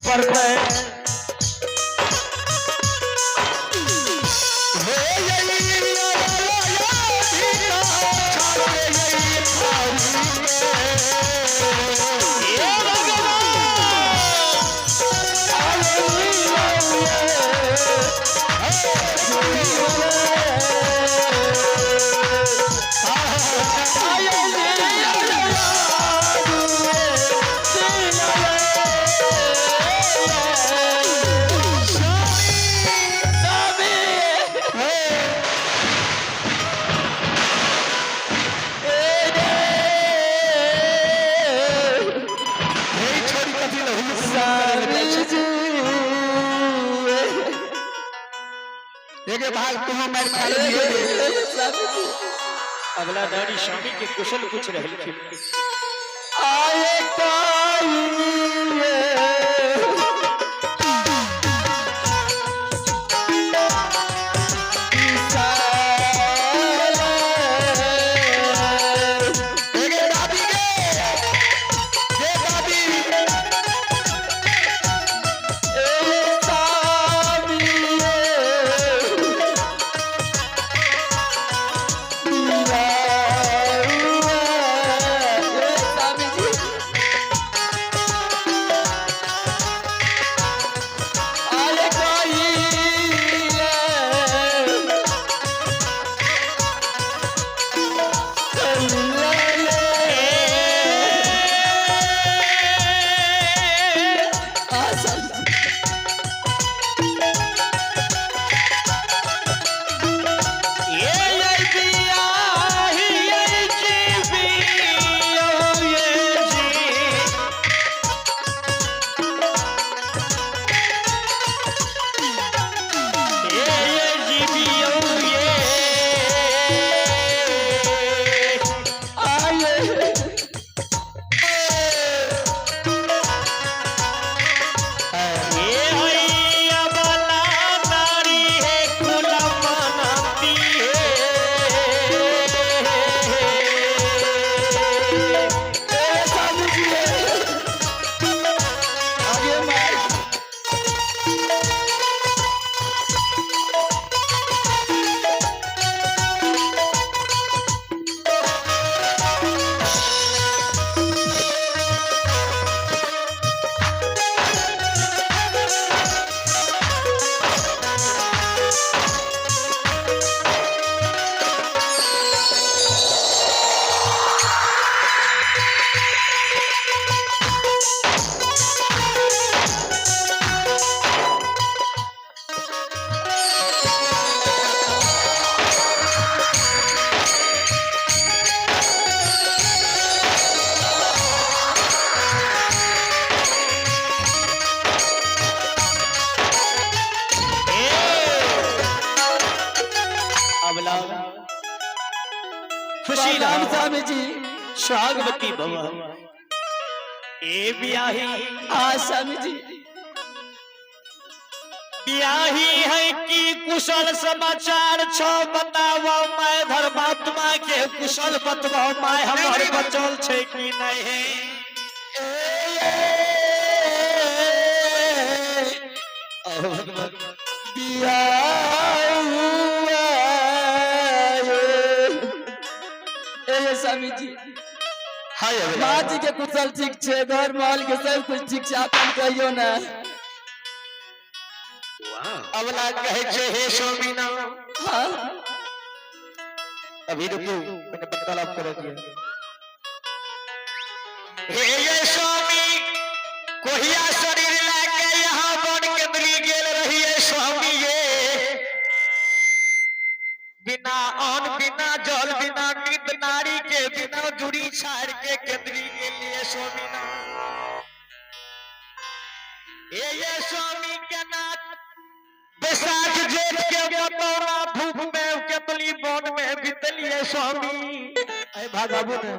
पड़तै। हे भगवान! एगे भाग तू मार खा ले। अबला नारी स्वामी के कुशल पूछ रहलखिन। आए। एगे दादी गे, गे दादी। ये ये बियाही ये जी बियो ये जी। ये ये जी बियो ये। ये हैया वाला नारी है कुला मनाती है। अबला खुशी राम रहो। स्वामी जी। सुहागवती भव। ए बियाही। हाँ स्वामी जी। बियाही है कि कुशल समाचार छो बतावो मैं धर्मात्मा के कुशल बतवाओ मैं हमर बचल छे कि नहीं है। स्वामी जी। हाय अबला। माँ जी के कुशल ठीक छे, घर महल के सब कुछ ठीक छे, अपन कहियो ना। अबला कहै छे हे स्वामी ना। हाँ। अभी रुकू, मैंने वार्तालाप कर दिया। हे ये स्वामी, कोहिया शरीर लाके यहाँ बन के मिली गेल रही है स्वामी। ये बिना अन्न बिना जल बिना नींद नारी के बिना जुड़ी छाड़ के केंद्री के लिए स्वामी ना। हे ये स्वामी के नाथ बैसाख जेठ के बतौरा धूप में केतली वन में बीतलिए स्वामी। अरे भागाबू ने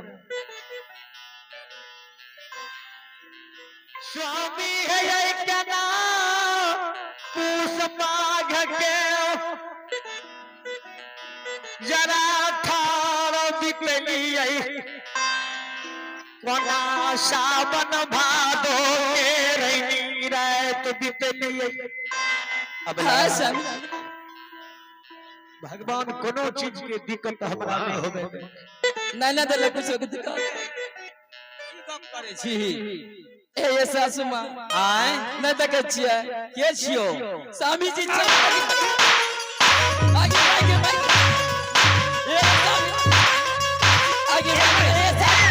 स्वामी है ये के नाम पूस माघ के जरा ठार बीतलिए कोना सावन भादो के रही रे। रात बितेलियै। अब हाँ स्वामी। भगवान कोनो चीज के दिक्कत हमरा नहीं होवे। नहीं ना देले कुछ के दिक्कत। की गप करै छी? ए ये सासू माँ। आय? नहीं देखे छियै। के छियो? स्वामी जी चल। आगे आगे आगे। ए स्वामी। आगे आगे ए स्वामी।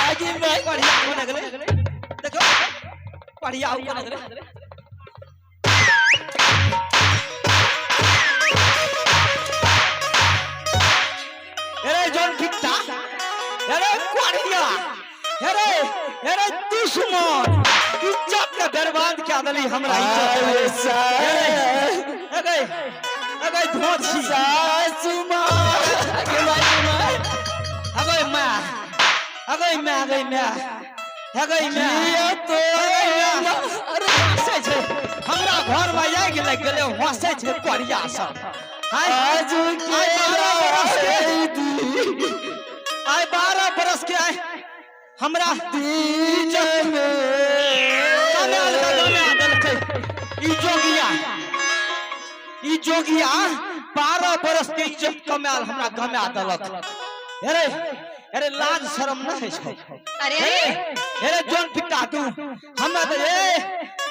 आगे आगे मैं बढ़िया कोना गेलै देखो, बढ़िया कोना गेलै। अरे जोन फिक्टा, अरे कोरिया, अरे अरे दुश्मन, इज्जत के बर्बाद क्या दली हमरा इज्जत। अरे अरे अरे धोछी सासू माँ। आगे आगे मैं अगै माँ, अगै माँ, अगै माँ, अगै माँ। किया तो अरे हंसै छै हमरा घर में आगि लागि गेलै, हंसै छै कोरिया सब। आइ आज के आइ 12 बरस के आइ 12 बरस के आइ हमरा दिन में कमाल के गमा देलकै ई जोगिया, ई जोगिया 12 बरस के इज्जत कमाल हमरा गमा देलक। अरे अरे लाज शरम नहि छै। अरे अरे अरे जोन पिता तू हमरा तऽ ए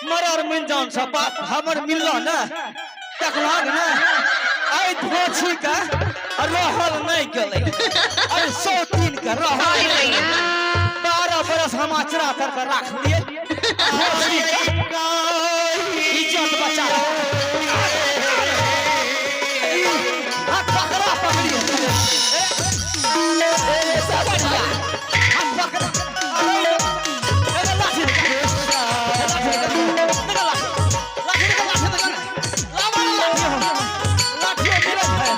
मरर मिल जान सब बाप हमर मिललो ने देखलहक ने आइ धोछी के रहल नहि गेलै। अरे 103 के रहल नहि गेलै। 12 बरस हम अचरा तर के राखलियै धोछी के इज्जत बचा। हाथ पकड़ा पकड़ी हाथ पकड़ा। अरे लाठी निकल, लाठी निकल, लाठी निकल, लावा ना लाठी हो, लाठी हो मिलत है,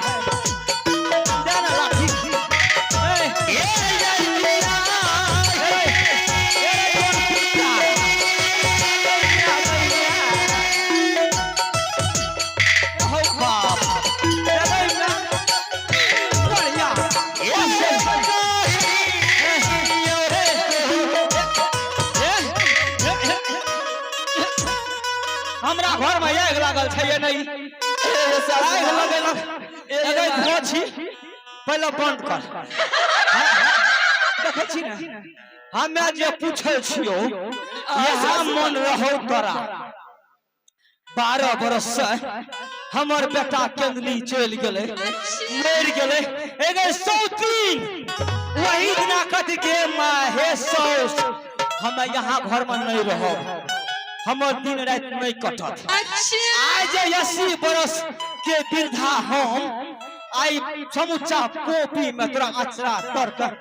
दे ना लाठी। ए ए ए जोन पिता। हो बाप, अरे मैं बढ़िया। हमरा घर में आगि लागल छै ये नहीं आगि लगेलक। एगो धोछी पहिले बंद कर। देखै छी ने हमे जे पूछै छियौ यहाँ मन रहौ तोरा। 12 बरस से हमर बेटा केंदली चलि गेलै, मरि गेलै। एगो 103 वही दिना कथी के माँ हे सौस हमे यहाँ घर में नहीं रहब, हमर दिन राति नहीं कटत। अच्छा। आइ जे 80 बरस के वृद्धा हम आइ समूचा कॉपी में तोरा अचरा तर कर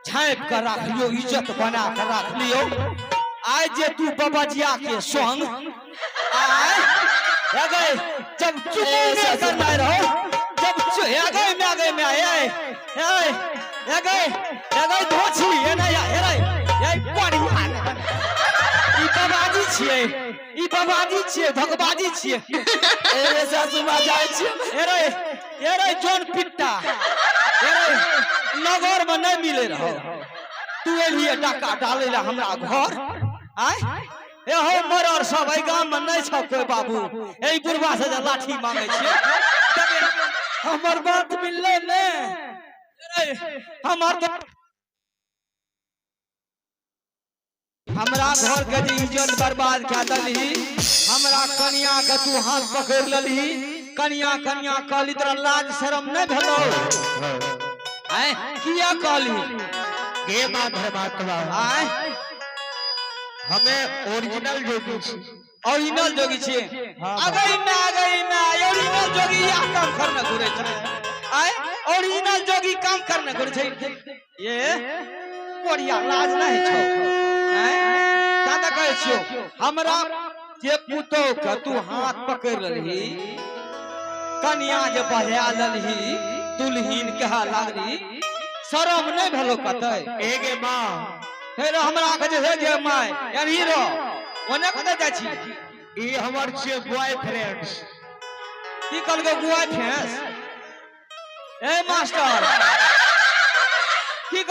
छापि के राख लियो, इज्जत बना के राख लियो। आइ जे तू बबजिया के संग आइ अगे जब चुमौने करना रहो, जब अगे में अगे में ए ए अगे अगे धोछी ए नहीं ए ए बढ़िया। ई बबाजी छियै, ई बबाजी छियै, धोखबाजी छियै। ए सासू माँ जाइ छियै। एरे एरे जोन पिट्टा, एरे नगर में नहीं मिले रहो, तू एलिए डाका डाले ला हमरा घर। आय ए हो मरर सब एहि गाम में नहीं छौ कोई बाबू, एहि बुढ़वा से जे लाठी मांगे छियै। हमर बात मिललै ने? एरे हमर तो हमरा घर के जे इज्जत बर्बाद कए देलही, हमरा कनिया के तू हाथ पकड़ लेलही, कनिया कनिया कहली, तोरा लाज शरम नहीं भेलौ? आय किया कहली? गे माँ धर्मात्मा। आय? हमें ओरिजिनल जोगी छी। ओरिजिनल जोगी छियै? हाँ। अगै में अगै में ओरिजिनल जोगी यह काम करने घुरै छै। आय ओरिजिनल जोगी काम करने घुरै छै। ये बढ़िया लाज नहीं छौ। आय दादा कहै छियौ हमरा जे पुतोह के तू हाथ पकड़ लेलही, कनिया जे बजा लेलही, दुल्हीन कहे लागली, शरम नहीं भेलो कतै? एगे माँ। फेर हमरा के जे हे गे my यानी रो ओने कतै जाइ छी? ई हमर छियै बॉयफ्रेंड। की कहलकै? बॉयफ्रेंड? ए मास्टर।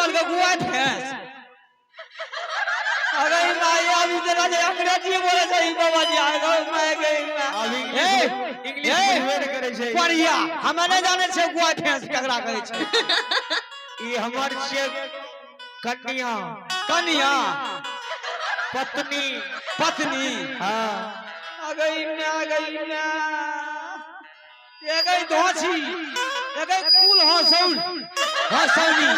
कहलकै गुआइ भैंस। अरे माय, अभी जरा जे अंग्रेजी बोले छै ई बाबा जी, आ गो my गई आब ए इंग्लिश इंग्लिश ए, बुझबे नहि करै छै। परिया, हमे नहि जानै छियै गुआइ भैंस केकरा कहै छै। ई हमर छियै कन्या। कनिया? पत्नी। पत्नी? हाँ। आ गई मैं, आ गई मैं, ये गई धोछी, ये गई कुल हंसौल हंसौनी।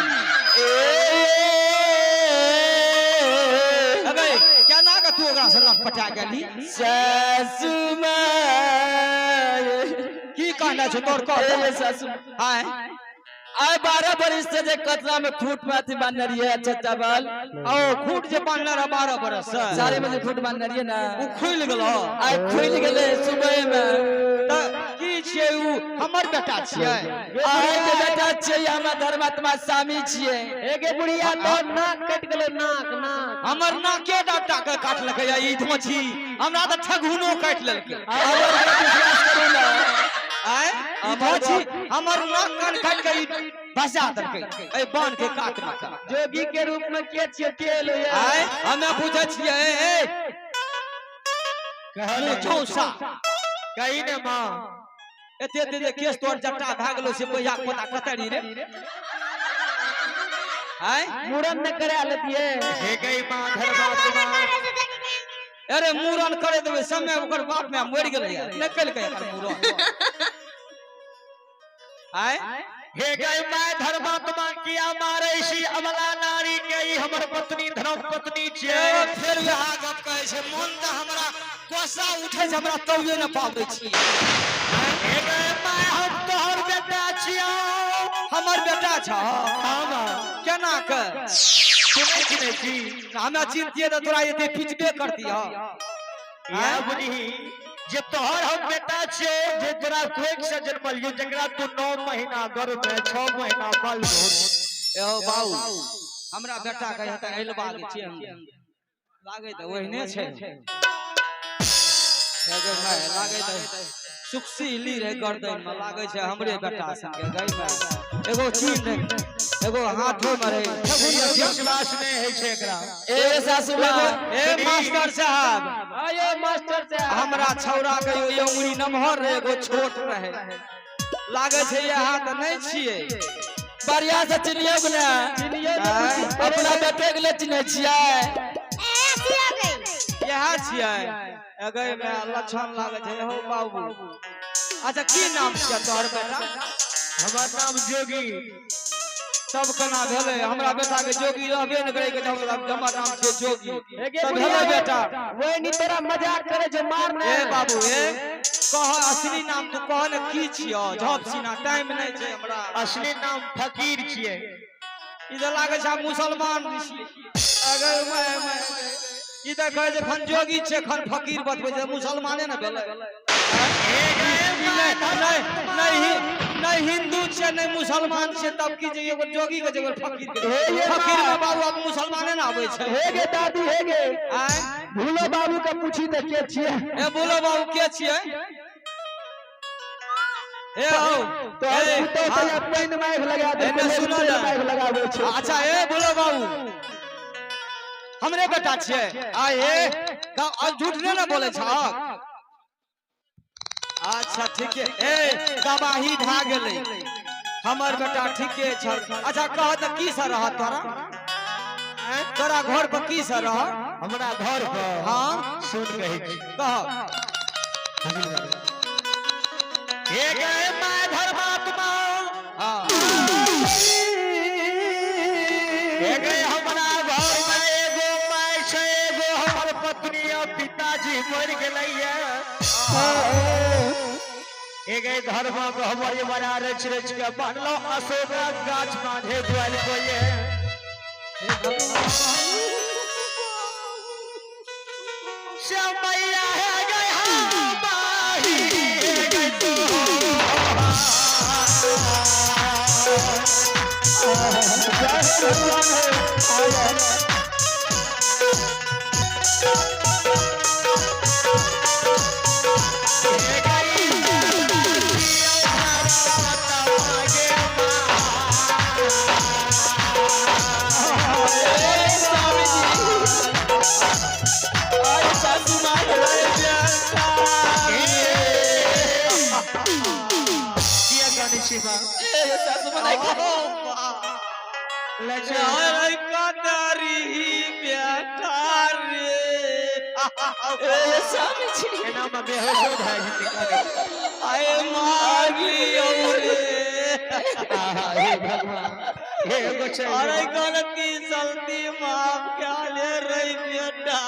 ए गई, केना के तू ओकरा से लटपटा गेली? सासू माय। की कहना छौ तोर? कह। ए सासू। आय। आइ 12 बरिस से जे कतरा में खूट में अथी बांधने रहिए चचा बाल। ओ खूट जे बान्हले रह 12 बरस से, 4 बजे खूट बांधने रहिए ना, उ खुलि गेलो? आइ खुलि गेलै सुबह में। तऽ की छियै उ? हमर बेटा छियै? अहाँके बेटा छियै, हमर धर्मात्मा स्वामी छियै। एगे बुढ़िया, तोर नाक कटि गेलो, नाक, नाक। हमर नाके डाटा के काटलकै या ई धोछी? हमरा तऽ ठगहुनो काटि लेलकै। हमर गप विश्वास करू ना। आय, ई धोछी हमर नाक कान काटि के ई भसा देलकै एहि बान्ह के कात मे के। जोगी के रूप में के छियो, के एलो ये? आय, हमे पूछै छियै, ए कहले। चौसा। कही ने माँ। एते एते जे केस तोर जट्टा भए गेलो से बुढ़िया के पता कतऽ रही रे? आय। मुड़न न करा लेतिए? हे गई माँ धर्मात्मा। अरे मूड़न करे देबै समय ओकर बाप माय मरि गेलै, नहि केलकै एकर मूड़न। आय। हे गई माय धर्मात्मा, किया मारै छी अबला नारी के? ई हमर पत्नी, धर्म पत्नी छियै। ए, फेर वएह गप कहै छै। मन तऽ हमरा कोसा उठै छै, हमरा तौले ने पाबै छी। हे गई माय, हम तोहर बेटा छियौ। हमर बेटा छ? हाँ माँ। केना के? तू नहि चिन्है छी? हमरा चिन्हतियै तऽ तोरा एते पिटबे करतियै? इएह बुझही जे तोहर हम बेटा छियौ, जे तोरा कोख से जन्मलियौ, जकरा तू 9 महीना गर्भ में 6 महीना पालबो। एहो बाबू, हमरा बेटा के यहाँ तऽ एलबा के छियै, लागै तऽ ओहने छै। हे गै माय, लागै तऽ सुक्सी ली रहे गर्दन में, लागै छै हमरे बेटा संगे। गै माय, एगो चीन रहे, एगो हाथो में रहे। विश्वास नहि होइ छै एकरा। ए सासू माँ। ए मास्टर साहब। आयो मास्टर साहब। हमरा छौड़ा के यो उंगली नमहर रहे, एगो छोट रहे, लागै छै इएह तऽ नहि छियै? बढ़िया से चिन्हियौ ने। चिन्हियौ ने। अपना बेटे के ले चिन्है छियै? इएह छियै? अगे में लक्षण लागै छै। हो बाबू, अच्छा, की नाम छियै तोहर बेटा? हमर नाम जोगी। तब केना भेलै? हमरा बेटा के जोगी रहबे ने करै के, हमर नाम छियै जोगी। एगे तब बुढ़िया, भेलै बेटा। वही नी तोरा मजाक करे छै, मार ने। ए बाबू, ए कह, असली नाम तू कह ने, की छियौ? झप सीना, टाइम नहि छै हमरा। असली नाम फकीर छियै। ई तऽ लागै छै आब मुसलमान छियै। अगर मैं ई तऽ कहै छै खन जोगी छै, खन फकीर बतबै छै, मुसलमाने ने भेलै? ई नहि नहि नहि नहि हिंदू छै, नहि मुसलमान छै, तब की जे एगो जोगी के छै, एगो फकीर के हे छै। ये फकीर में माँ। बाबू आब मुसलमाने ने आबै छै। हे गे दादी, हे गे। आँय। भूलो बाबू के पूछी तऽ के छियै। ए बोलो बाबू, के छियै? हे हौ। तोहर ए, पुतोह हाँ। तऽ पानि माइक लगा एने देलकै। सुनो ने। माइक लगाबै छै। अच्छा, ए बोलो बाबू, हमरे बेटा छियै? आ ए झूठ नहि ने बोलै छह? अच्छा, ठीक है। ए गवाही भए गेलै, हमर बेटा ठीके छल। अच्छा, कह तऽ की से रहत तोरा? तोरा घर पर की से रह? हमरा घर पर? हाँ। सुन, कहै छी। कह। हे गए my धर्मात्मा। हाँ। हे गए, हमरा घर में एगो माय छै, एगो हमर पत्नी आ पिताजी मरि गेलैया। हे गए धर्म गहबर बड़ा रच रच के बनलो अशोकक गाछ बांधे दुआरि कोये। श्याम मैया, हे गए हम माही, हे गए तू। जय भगवान है। हे गई। ए स्वामी जी, आय सासू माँ रे बेटा। किया कानै छी माँ? ए सासू माँ नहीं खाई। अरे कदारी बेटा रे। ए स्वामी जी, एना मे बेहोशो भए जेतै कानै। आए मारियो रे। आहा, हे भगवान, हे गोसाई। अरे गलती सलती माफ क्या ले रे बेटा।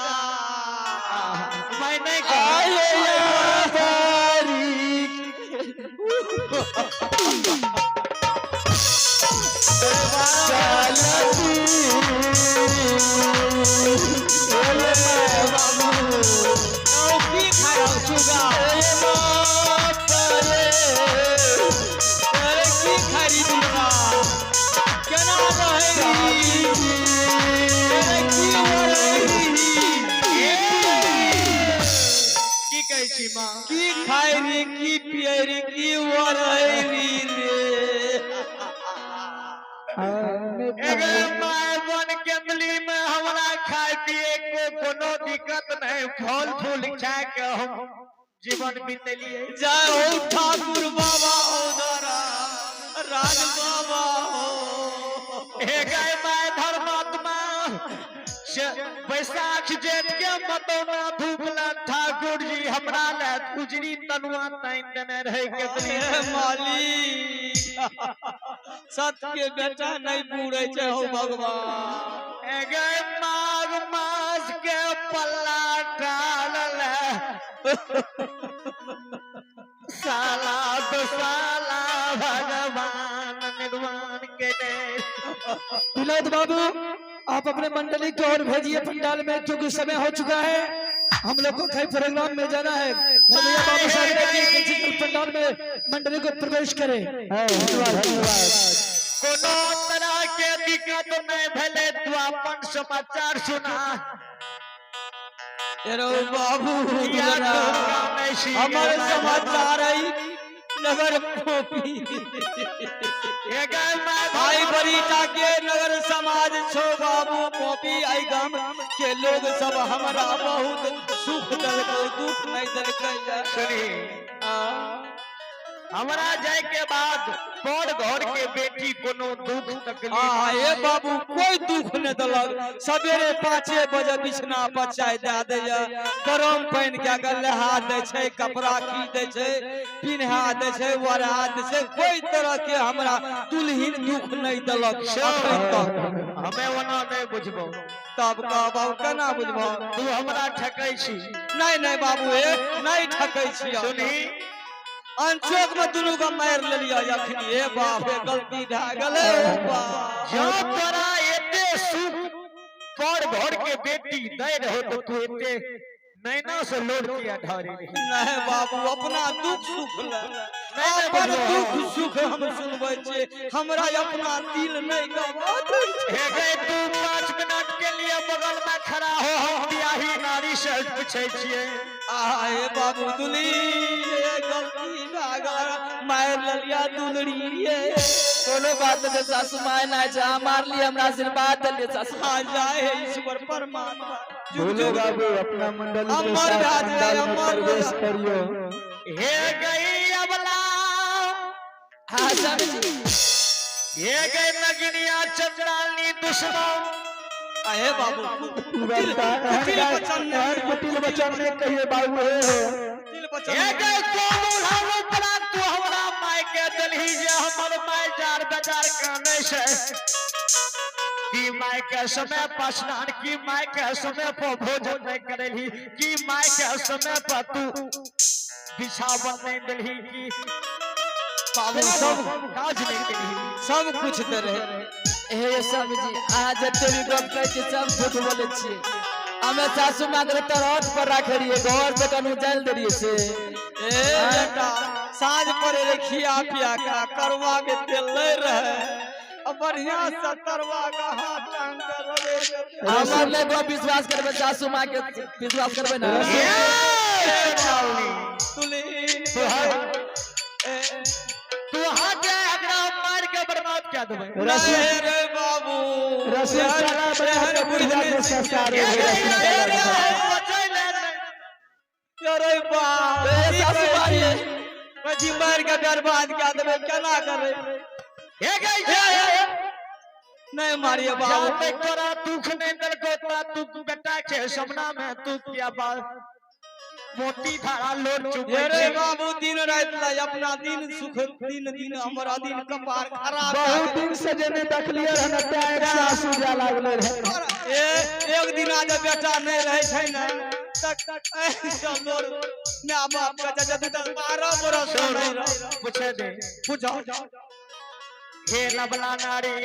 मैं नहीं आए यादारी। की खाओ चुगा अरे की खारी दुर्गा केना रहै अरे की रहै? की कहै छी माँ? की खाय रे, की पिए रे, की वरै रे? एगे my बन केंदली में हमरा खाय पिए को कोनो दिक्कत नहीं, फल फूल खाय के हम जीवन बीतेलिए। जय हो ठाकुर बाबा हो, दारा राज बाबा हो। हे गाय my धर्मात्मा, से बैसाख जेठ के मतौना धूप ला ठाकुर जी हमरा ले उजरी तनुआ तानि देने रहे केतली। हे मालिक, सत के बेटा नहीं पूरे छै हो भगवान। हे गाय माघ मास के पल्ला डालल साला दोसाला भगवान निर्वाण के दे। विनोद बाबू, आप अपने मंडली को और भेजिए पंडाल में, क्योंकि समय हो चुका है, हम लोग को कई प्रोग्राम में जाना है। भैया बाबू साहब के पंडाल में मंडली को प्रवेश करे। धन्यवाद धन्यवाद। कोनो तरह के दिक्कत नहीं भेले, तू अपन समाचार सुना। एरो बाबू किया दुलरा, तू कानै छी? हमर समाचार है नगर कॉपी। हे गाय my भाई बरीटा के नगर समाज छो बाबू कॉपी। आई गाम के लोग सब हमरा बहुत सुख देलकै, दुख नहीं देलकै। सुनी, हमरा जाय के बाद पर घर के बेटी कोनो दुख तकलीफ? आ ए बाबू, कोई दुख नहीं देलक। सवेरे 5 बजे बिछना पर चाय दए दैया, गरम पानि कए के नहा दै छै, कपड़ा खींच दै छै, पिन्हा दै छै, ओढ़ा दै छै। कोई तरह के हमरा दुल्हिन दुख नहीं देलक अखन तक। हमे ओना नहीं बुझबो। तब कह बाबू, केना बुझबो? तू हमरा ठकै छी। नहीं नहीं बाबू, हे नहीं ठकै छियै। सुनी। अनचोक में दुनू के मारि लेलियै अखनी। हे बाप रे, गलती भए गेलै ओ बाप। जँ तोरा एते सुख पर घर के बेटी दै रहो तो तू एते नैना से लोड किया ढारी रही? नहीं बाबू, अपना दुख सुख ले नहीं अपन बुझबो। दुख सुख हम सुनबै छियै, हमरा अपना दिल नहीं गवात। हे गए, तू 5 मिनट के लिए बगल में खड़ा हो, हम बियाही नारी से पूछे छियै। आए बाबू दुली, ये गलती भए गेल, मारि लेलियै दुलरी ये। कोनो बात नहीं, सासू माँ ना छै, अहाँ मारलियै, हमरा आशीर्वाद देलियै सासू। आ जाए हे ईश्वर परमात्मा, जुग भोले जुग बाबू अपना मंडली के अमर साथ राज पंडाल में अमर प्रवेश राज। करियो। हे गई अबला, हाँ स्वामी जी। हे गई नगिनिया चंद्रानी दुश्मन। आहे बाबू, कुटिल कुटिल वचन एहन कुटिल वचन नहीं कहिए बाबू, हे हो। कुटिल वचन हे गई कोनो हम उपरा तू हमरा माय के दलही जे हमर माय जार बेजार कानै छै की माय के समय पर स्नान, की माय के समय पर भोजन नहीं करेली, की माय के समय पर तू बिछावन नहीं देलही, की बाबू सब काज नहीं केलही? सब कुछ दे रहे। हे स्वामी जी, अहाँ जते भी गप कहै छियै सब झूठ बोलै छियै। हमे सासू माँ के तरहट पर राखे रहियै, घर से कनु जाइल दे रहियै से। ए बेटा, साँझ पड़े रे, खिया पिया का करवा के तेल ले रहे आ बढ़िया से तरवा का हाथ टांग के रवे के। हमर नहि गप विश्वास करबै, सासू माँ के विश्वास करबै ने। ए चावली, तुली तू हाथ एकरा मार के बर्बाद कए देबै। नहीं रे बाबू। रसोई साला बना के बुढ़िया के संस्कार हो गए। बचै ले नहि। अरे बाप। ए सासू माँ ये। कथी मार के बर्बाद कए देबै, केना करबै? हे गई जे नहीं मारिए बाबू। जाते तोरा दुख नहीं देलको तोरा, तू बेटा के सामना में तू किया बात मोती धारा लोर चुपै हे रे छै। बाबू, दिन रात ला अपना दिन सुख दिन दिन हमरा दिन कपार खराब। बहुत दिन से जेने देखलिए रहन ते एक सासू जा लागले रहे। ए एक दिन आज बेटा नहीं रहे छै ने तक लोर my बाप के जब तक 12 बरस नहीं रह। पूछे दे। पूछो। हे लबला नारी।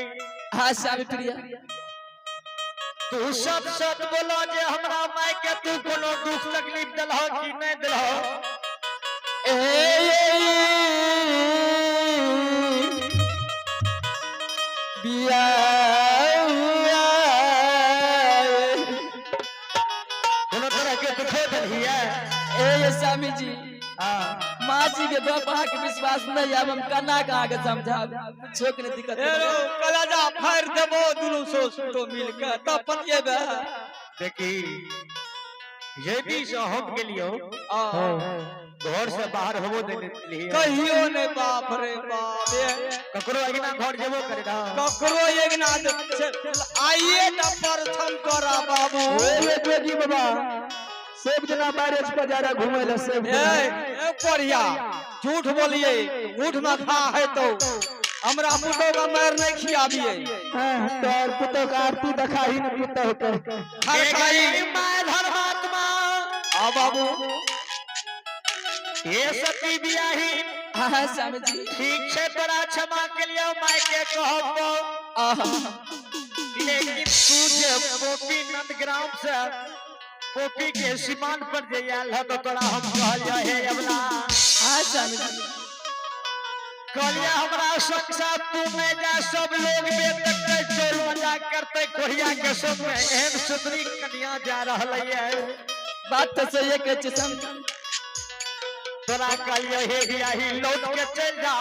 हाँ स्वामी प्रिय। तू सत सत बोलो जे हमरा माय के तू कोनो दुख तकलीफ देलहो कि नहीं देलहो? ए बिया कोनो तरह के दुखो देलहिए? ए स्वामी जी। हाँ। माँ जी के गप अहाँ के विश्वास नहीं, आब हम कना के अहाँ के समझाब? कुछो के नहीं दिक्कत। ए रो कलाजा फाड़ देबो दुनू सो तो मिल के तब पतिएबे। देखी, यदि से हम गेलियो घर से बाहर होबो देने लिए? कहियो नहीं, बाप रे बाप, ए, ककरो अगिना घर जेबो करे ना? ककरो एक ना आइए न प्रथम करा बाबू। ए जोगी बाबा, सब जना मैरिज पर जा रहा घूमे ले सब ए जना। ए कोरिया, झूठ बोलिए, झूठ में खा है तो हमरा पुतो का मार नहीं खियाबिए। हाँ, तोर पुतो का आरती देखा ही न पुतो के। हर खाई। My धर्मात्मा। आ बाबू। हे सती बियाही। हाँ स्वामी जी। ठीक छै, तोरा क्षमा के लिए माय के कहब। आहा। लेकिन तू जे पोपी नंदग्राम से पोपी के सीमान पर जे आयल ह तो तोरा हम कहलियो, हे अबला। हाँ स्वामी जी। कहलियो हमरा संग साथ तू नहीं जा, सब लोग बेतक चोर मजाक करते, कोहिया के संग में एहन सुंदरी कन्या जा रहल है। बात तो सही है कहै छियै स्वामी। तोरा कहलियो, हे बियाही, लौट के चल जा,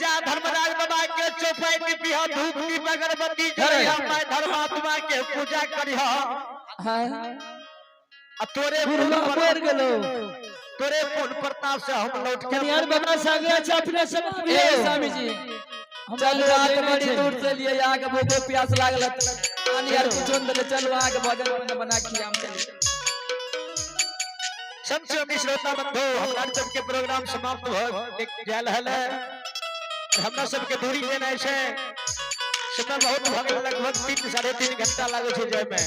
जा धर्मराज बाबा के चौपाई दीपिह, धूप दीप अगरबत्ती जरिह, मैं धर्मात्मा के पूजा करिह। हाँ। आ तोरे बुढ़वा मर गेलो। तोरे पुण्य प्रताप से हम लौट के कनियार बाबा सागे अच्छा अपने सब। ए स्वामी जी, चलू, रात बड़ी दूर से लिए, यहाँ के भूखो प्यास लागल है। पानी यार कुछो नहीं देले। चलू, अहाँ के भोजन बना बना खियाम, चलू। संशोधनी श्रोता बंधु, हमरा सबके प्रोग्राम समाप्त भ गेल हले। हमरा सबके दूरी जेनाइ छै, समय बहुत भऽ गेल, लगभग 3 साढ़े 3 घंटा लागै छै जाय में।